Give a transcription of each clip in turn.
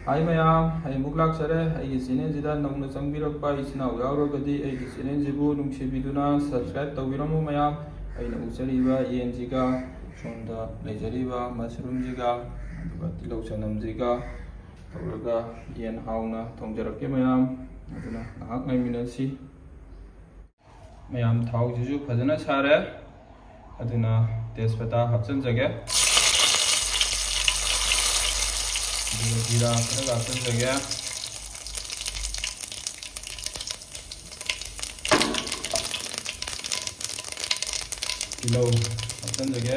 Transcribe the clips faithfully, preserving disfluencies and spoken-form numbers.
ꯍꯥꯏ ꯃꯌꯥꯝ, ꯑꯩ ꯑꯃꯨꯛ ꯂꯥꯛꯆꯔꯦ꯫ ꯑꯩꯒꯤ ꯆꯦꯅꯦꯜꯁꯤꯗ ꯅꯧꯅ ꯆꯪꯕꯤꯔꯛꯄ ꯏꯆꯤꯟ ꯏꯅꯥꯎ ꯌꯥꯎꯔꯒꯗꯤ ꯑꯩꯒꯤ ꯆꯦꯅꯦꯜꯁꯤꯕꯨ ꯅꯨꯡꯁꯤꯕꯤꯗꯨꯅ ꯁꯕꯁꯀ꯭ꯔꯥꯏꯕ ꯇꯧꯕꯤꯔꯝꯃꯨ ꯃꯌꯥꯝ꯫ ꯑꯩꯅ ꯎꯠꯆꯔꯤꯕ ꯌꯦꯟꯁꯤꯒ ꯁꯣꯝꯗ ꯂꯩꯖꯔꯤꯕ ꯃꯁꯔꯨꯝꯁꯤꯒ ꯑꯗꯨꯒ ꯇꯤꯜꯍꯧ ꯆꯅꯝꯁꯤꯒ ꯇꯧꯔꯒ ꯌꯦꯟ ꯍꯥꯎꯅ ꯊꯣꯡꯖꯔꯛꯀꯦ ꯃꯌꯥꯝ꯫ ꯑꯗꯨꯅ ꯉꯥꯏꯍꯥꯛ ꯉꯥꯏꯃꯤꯟꯅꯁꯤ꯫ ꯃꯌꯥꯝ, ꯊꯥꯎꯁꯤꯁꯨ ꯐꯖꯅ ꯁꯥꯔꯦ꯫ ꯑꯗꯨꯅ ꯇꯦꯖꯄꯇꯥ ꯍꯥꯞꯆꯤꯟꯖꯒꯦ꯫ ꯑꯗꯨꯒ ꯖꯤꯔꯥ ꯈꯔꯒ ꯍꯥꯞꯆꯤꯟꯖꯒꯦ꯫ ꯇꯤꯜꯍꯧ ꯍꯥꯞꯆꯤꯟꯖꯒꯦ꯫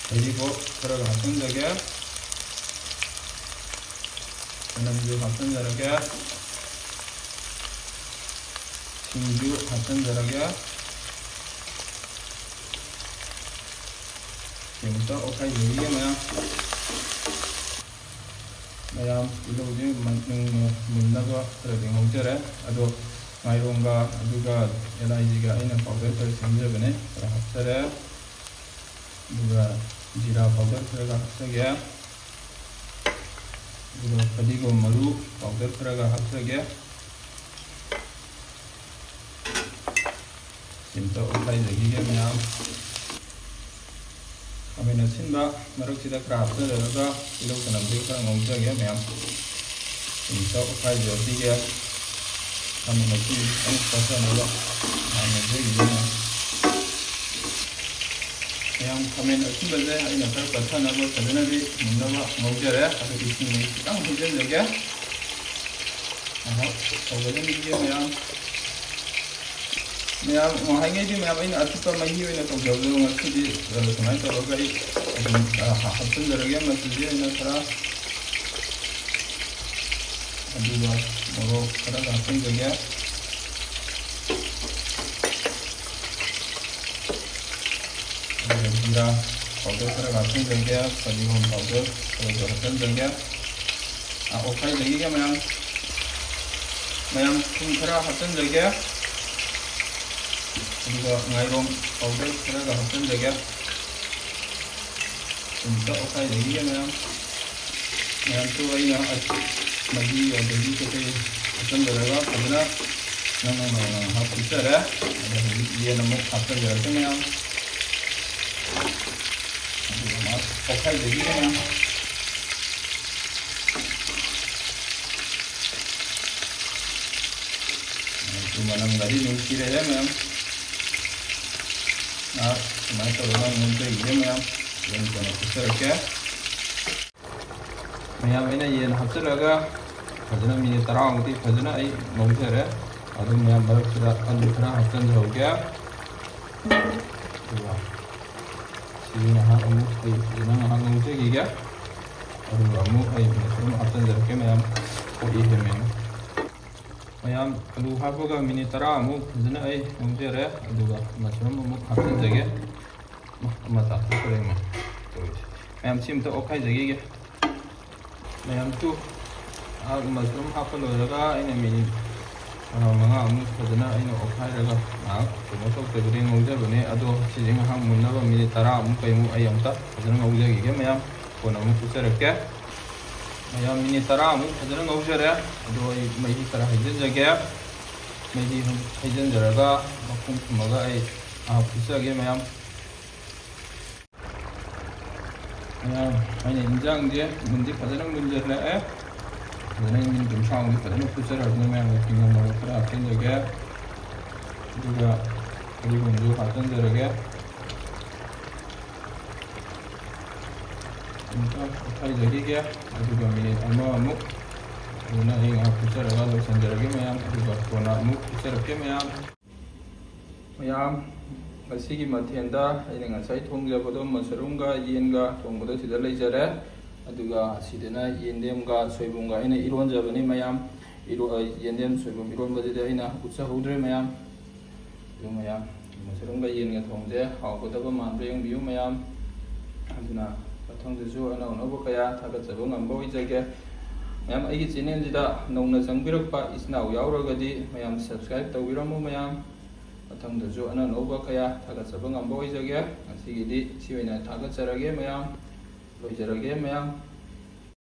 ꯍꯔꯤꯕꯣꯞ ꯈꯔꯒ ꯍꯥꯞꯆꯤꯟꯖꯒꯦ꯫ ꯆꯅꯝꯁꯨ ꯍꯥꯞꯆꯤꯟꯖꯔꯒꯦ꯫ ꯁꯤꯡꯁꯨ ꯍꯥꯞꯆꯤꯟꯖꯔꯒꯦ꯫ ꯁꯤ ꯑꯃꯨꯛꯇ ꯑꯣꯠꯈꯥꯏꯖꯔꯤꯒꯦ ꯃꯌꯥꯝ꯫ ꯃꯌꯥꯝ, ꯇꯤꯜꯍꯧꯁꯦ ꯃꯨꯟ-, ꯃꯨꯟꯅꯕ ꯈꯔꯗꯤ ꯉꯧꯖꯔꯦ꯫ ꯑꯗꯣ ꯉꯥꯏꯔꯣꯡꯒ ꯑꯗꯨꯒ ꯑꯦꯂꯥꯏꯆꯤꯒ ꯑꯩꯅ ꯄꯥꯎꯗꯔ ꯈꯔ ꯁꯦꯝꯖꯕꯅꯦ, ꯈꯔ ꯍꯥꯞꯆꯔꯦ꯫ ꯑꯗꯨꯒ ꯖꯤꯔꯥ ꯄꯥꯎꯗꯔ ꯈꯔꯒ ꯍꯥꯞꯆꯒꯦ꯫ ꯑꯗꯨꯒ ꯐꯗꯤꯒꯣꯝ ꯃꯔꯨ ꯄꯥꯎꯗꯔ ꯈꯔꯒ ꯍꯥꯞꯆꯒꯦ꯫ ꯁꯤꯝꯇ ꯑꯣꯠꯈꯥꯏꯖꯈꯤꯒꯦ ꯃꯌꯥꯝ꯫ ꯈꯥꯃꯦꯟ ꯑꯁꯤꯟꯕ ꯃꯔꯛꯁꯤꯗ ꯈꯔ ꯍꯥꯞꯆꯔꯒ ꯇꯤꯜꯍꯧ ꯆꯅꯝꯁꯤꯒ ꯈꯔ ꯉꯧꯖꯒꯦ ꯃꯌꯥꯝ꯫ ꯁꯤꯝꯇ ꯑꯣꯠꯈꯥꯏꯖꯈꯤꯒꯦ꯫ ꯈꯥꯃꯦꯟ ꯑꯁꯤꯟꯕ ꯈꯤꯇꯪ ꯄꯠꯊꯅꯕ ꯉꯥꯏ ꯉꯧꯖꯈꯤꯒꯦ ꯃꯌꯥꯝ꯫ ꯃꯌꯥꯝ, ꯈꯥꯃꯦꯟ ꯑꯁꯤꯟꯕꯁꯦ ꯑꯩꯅ ꯈꯔ ꯄꯠꯊꯅꯕ ꯐꯖꯅꯗꯤ ꯃꯨꯟꯅꯕ ꯉꯧꯖꯔꯦ꯫ ꯑꯗꯨ ꯏꯁꯤꯡ ꯈꯤꯇꯪ ꯍꯩꯖꯤꯟꯖꯒꯦ꯫ ꯉꯥꯏꯍꯥꯛ ꯇꯧꯒꯗꯕꯅꯤꯁꯦ ꯃꯌꯥꯝ꯫ ꯃꯌꯥꯝ, ꯉꯍꯥꯟꯉꯩꯗꯤ ꯃꯌꯥꯝ ꯑꯩꯅ ꯑꯊꯤꯠꯄ ꯃꯍꯤ ꯑꯣꯏꯅ ꯇꯧꯖꯕꯗꯣ ꯉꯁꯤꯗꯤ, ꯑ, ꯁꯨꯃꯥꯏꯅ ꯇꯧꯔꯒ ꯑꯩ ꯑꯗꯨꯝ, ꯑ, ꯍꯥ-, ꯍꯥꯞꯆꯤꯟꯖꯔꯒꯦ ꯃꯆꯨꯁꯦ ꯑꯩꯅ ꯈꯔ꯫ ꯑꯗꯨꯒ ꯃꯣꯔꯣꯛ ꯈꯔꯒ ꯍꯥꯞꯆꯤꯟꯖꯒꯦ꯫ ꯑꯗꯨꯒ ꯖꯤꯔꯥ ꯄꯥꯎꯗꯔ ꯈꯔꯒ ꯍꯥꯞꯆꯤꯟꯖꯒꯦ, ꯐꯗꯤꯒꯣꯝ ꯄꯥꯎꯗꯔ ꯈꯔꯁꯨ ꯍꯥꯞꯆꯤꯟꯖꯒꯦ꯫ ꯑꯣꯠꯈꯥꯏꯖꯈꯤꯒꯦ ꯃꯌꯥꯝ꯫ ꯃꯌꯥꯝ ꯊꯨꯝ ꯈꯔ ꯍꯥꯞꯆꯤꯟꯖꯒꯦ꯫ ꯑꯗꯨꯒ ꯉꯥꯏꯔꯣꯝ powder ꯈꯔꯒ ꯍꯥꯞꯆꯤꯟꯖꯒꯦ꯫ ꯊꯨꯝ ꯈꯔ ꯑꯣꯠꯈꯥꯏꯖꯈꯤꯒꯦ ꯃꯌꯥꯝ꯫ ꯃꯌꯥꯝꯁꯨ ꯑꯩꯅ ꯃꯍꯤ ꯑꯗꯒꯤ ꯀꯩꯀꯩ ꯍꯥꯞꯆꯤꯟꯖꯔꯒ ꯐꯖꯅ ꯅꯪ ꯅꯪ ꯅꯪ ꯉꯥꯏꯍꯥꯛ ꯐꯨꯠꯆꯔꯦ꯫ ꯑꯗꯣ ꯍꯧꯖꯤꯛ ꯌꯦꯟ ꯑꯃꯨꯛ ꯍꯥꯞꯆꯤꯟꯖꯔꯛꯀꯦ ꯃꯌꯥꯝ꯫ ꯑꯗꯨꯒ ꯉꯥꯏꯍꯥꯛ ꯑꯣꯠꯈꯥꯏꯖꯈꯤꯒꯦ ꯃꯌꯥꯝ꯫ ꯃꯅꯝꯒꯗꯤ ꯅꯨꯡꯁꯤꯔꯦꯍꯦ ꯃꯌꯥꯝ꯫ ꯉꯥꯏꯍꯥꯛ ꯁꯨꯃꯥꯏꯅ ꯇꯧꯔꯒ ꯉꯧꯖꯈꯤꯒꯦ ꯃꯌꯥꯝ꯫ ꯑꯗꯨꯝ ꯀꯣꯟꯅ ꯐꯨꯠꯆꯔꯛꯀꯦ꯫ ꯃꯌꯥꯝ, ꯑꯩꯅ ꯌꯦꯟ ꯍꯥꯞꯆꯤꯜꯂꯒ ꯐꯖꯅ ꯃꯤꯅꯤꯠ ꯇꯔꯥꯃꯨꯛꯇꯤ ꯐꯖꯅ ꯑꯩ ꯉꯧꯖꯔꯦ꯫ ꯑꯗꯨ ꯃꯌꯥꯝ, ꯃꯔꯛꯁꯤꯗ ꯑꯂꯨ ꯈꯔ ꯍꯥꯞꯆꯤꯟꯖꯍꯧꯒꯦ꯫ ꯑꯗꯨꯒ ꯁꯤ ꯉꯥꯏꯍꯥꯛ ꯑꯃꯨꯛ ꯑꯩ ꯐꯖꯅ ꯉꯥꯏꯍꯥꯛ ꯉꯧꯖꯈꯤꯒꯦ꯫ ꯑꯗꯨꯒ ꯑꯃꯨꯛ ꯑꯩ ꯃꯁꯔꯨꯝ ꯍꯥꯞꯆꯤꯟꯖꯔꯛꯀꯦ ꯃꯌꯥꯝ꯫ ꯄꯣꯛꯏꯁꯦ ꯃꯌꯥꯝ꯫ ꯃꯌꯥꯝ, ꯑꯂꯨ ꯍꯥꯞꯄꯒ ꯃꯤꯅꯤꯠ ꯇꯔꯥꯃꯨꯛ ꯐꯖꯅ ꯑꯩ ꯉꯧꯖꯔꯦ꯫ ꯑꯗꯨꯒ ꯃꯁꯔꯨꯝ ꯑꯃꯨꯛ ꯍꯥꯞꯆꯤꯟꯖꯒꯦ꯫ ꯑꯃ ꯇꯥꯊꯣꯛꯈ꯭ꯔꯦ ꯃꯌꯥꯝ꯫ ꯇꯧꯔꯤꯁꯦ꯫ ꯃꯌꯥꯝ, ꯁꯤ ꯑꯝꯇ ꯑꯣꯠꯈꯥꯏꯖꯈꯤꯒꯦ꯫ ꯃꯌꯥꯝꯁꯨ ꯃꯁꯔꯨꯝ ꯍꯥꯞꯄ ꯂꯣꯏꯔꯒ ꯑꯩꯅ ꯃꯤꯅꯤꯠ, ꯑ, ꯃꯉꯥꯃꯨꯛ ꯐꯖꯅ ꯑꯩꯅ ꯑꯣꯠꯈꯥꯏꯔꯒ ꯉꯥꯏꯍꯥꯛ ꯀꯩꯅꯣ ꯇꯧꯗꯕꯤꯗ ꯉꯧꯖꯕꯅꯦ꯫ ꯑꯗꯣ ꯁꯤꯁꯦ ꯉꯥꯏꯍꯥꯛ ꯃꯨꯟꯅꯕ ꯃꯤꯅꯤꯠ ꯇꯔꯥꯃꯨꯛ ꯀꯩꯃꯨꯛ ꯑꯩ ꯑꯝꯇ ꯐꯖꯅ ꯉꯧꯖꯈꯤꯒꯦ ꯃꯌꯥꯝ꯫ ꯀꯣꯟꯅ ꯑꯃꯨꯛ ꯐꯨꯠꯆꯔꯛꯀꯦ꯫ ꯃꯌꯥꯝ, ꯃꯤꯅꯤꯠ ꯇꯔꯥꯃꯨꯛ ꯐꯖꯅ ꯉꯧꯖꯔꯦ꯫ ꯑꯗꯣ ꯑꯩ ꯃꯍꯤ ꯈꯔ ꯍꯩꯖꯤꯟꯖꯒꯦ꯫ ꯃꯍꯤ ꯍꯩꯖꯤꯟꯖꯔꯒ ꯃꯈꯨꯝ ꯈꯨꯝꯃꯒ ꯑꯩ ꯉꯥꯏꯍꯥꯛ ꯐꯨꯠꯆꯒꯦ ꯃꯌꯥꯝ꯫ ꯃꯌꯥꯝ, ꯑꯩꯅ ꯏꯟꯖꯥꯡꯁꯦ ꯃꯨꯟꯗꯤ ꯐꯖꯅ ꯃꯨꯟꯖꯜꯂꯛꯑꯦ꯫ ꯐꯖꯅ ꯃꯤꯅꯤꯠ ꯀꯨꯟꯊ꯭ꯔꯥꯃꯨꯛꯇꯤ ꯐꯖꯅ ꯐꯨꯠꯆꯔꯕꯅꯤ ꯃꯌꯥꯝ꯫ ꯃꯆꯨ ꯃꯣꯔꯣꯛ ꯈꯔ ꯍꯥꯞꯆꯤꯟꯖꯒꯦ꯫ ꯑꯗꯨꯒ ꯐꯗꯤꯒꯣꯝꯁꯨ ꯍꯥꯞꯆꯤꯟꯖꯔꯒꯦ꯫ ꯑꯃꯨꯛꯇ ꯑꯣꯠꯈꯥꯏꯖꯈꯤꯒꯦ꯫ ꯑꯗꯨꯒ ꯃꯤꯅꯤꯠ ꯑꯃꯃꯨꯛ ꯐꯖꯅ ꯑꯩ ꯉꯥꯏꯍꯥꯛ ꯐꯨꯠꯆꯔꯒ ꯂꯣꯏꯁꯤꯟꯖꯔꯒꯦ ꯃꯌꯥꯝ꯫ ꯑꯗꯨꯒ ꯀꯣꯟꯅ ꯑꯃꯨꯛ ꯐꯨꯠꯆꯔꯛꯀꯦ ꯃꯌꯥꯝ꯫ ꯃꯌꯥꯝ, ꯉꯁꯤꯒꯤ ꯃꯊꯦꯜꯗ ꯑꯩꯅ ꯉꯁꯥꯏ ꯊꯣꯡꯖꯕꯗꯣ ꯃꯁꯔꯨꯝꯒ ꯌꯦꯟꯒ ꯊꯣꯡꯕꯗꯣ ꯁꯤꯗ ꯂꯩꯖꯔꯦ꯫ ꯑꯗꯨꯒ ꯑꯁꯤꯗꯅ ꯌꯦꯟꯗꯦꯝꯒ ꯁꯣꯏꯕꯨꯝꯒ ꯑꯩꯅ ꯏꯔꯣꯟꯖꯕꯅꯤ ꯃꯌꯥꯝ꯫ ꯏꯔꯣ-, ꯌꯦꯟꯗꯦꯝ ꯁꯣꯏꯕꯨꯝ ꯏꯔꯣꯟꯕꯁꯤꯗꯤ ꯑꯩꯅ ꯎꯠꯆꯍꯧꯗ꯭ꯔꯦ ꯃꯌꯥꯝ꯫ ꯑꯗꯨ ꯃꯌꯥꯝ, ꯃꯁꯔꯨꯝꯒ ꯌꯦꯟꯒ ꯊꯣꯡꯕꯁꯦ ꯍꯥꯎꯒꯗꯕ ꯃꯥꯟꯕ꯭ꯔꯥ ꯌꯦꯡꯕꯤꯌꯨ ꯃꯌꯥꯝ꯫ ꯑꯗꯨꯅ ꯃꯊꯪꯗꯁꯨ ꯑꯅꯧ ꯑꯅꯧꯕ ꯀꯌꯥ ꯊꯥꯒꯠꯆꯕ ꯉꯝꯕ ꯑꯣꯏꯖꯒꯦ꯫ ꯃꯌꯥꯝ, ꯑꯩꯒꯤ ꯆꯦꯅꯦꯜꯁꯤꯗ ꯅꯧꯅ ꯆꯪꯕꯤꯔꯛꯄ ꯏꯆꯤꯟ ꯏꯅꯥꯎ ꯌꯥꯎꯔꯒꯗꯤ ꯃꯌꯥꯝ ꯁꯕꯁꯀ꯭ꯔꯥꯏꯕ ꯇꯧꯕꯤꯔꯝꯃꯨ ꯃꯌꯥꯝ꯫ ꯃꯊꯪꯗꯁꯨ ꯑꯅꯧ ꯑꯅꯧꯕ ꯀꯌꯥ ꯊꯥꯒꯠꯆꯕ ꯉꯝꯕ ꯑꯣꯏꯖꯒꯦ꯫ ꯉꯁꯤꯒꯤꯗꯤ ꯁꯤ ꯑꯣꯏꯅ ꯊꯥꯒꯠꯆꯔꯒꯦ ꯃꯌꯥꯝ꯫ ꯂꯣꯏꯖꯔꯒꯦ ꯃꯌꯥꯝ꯫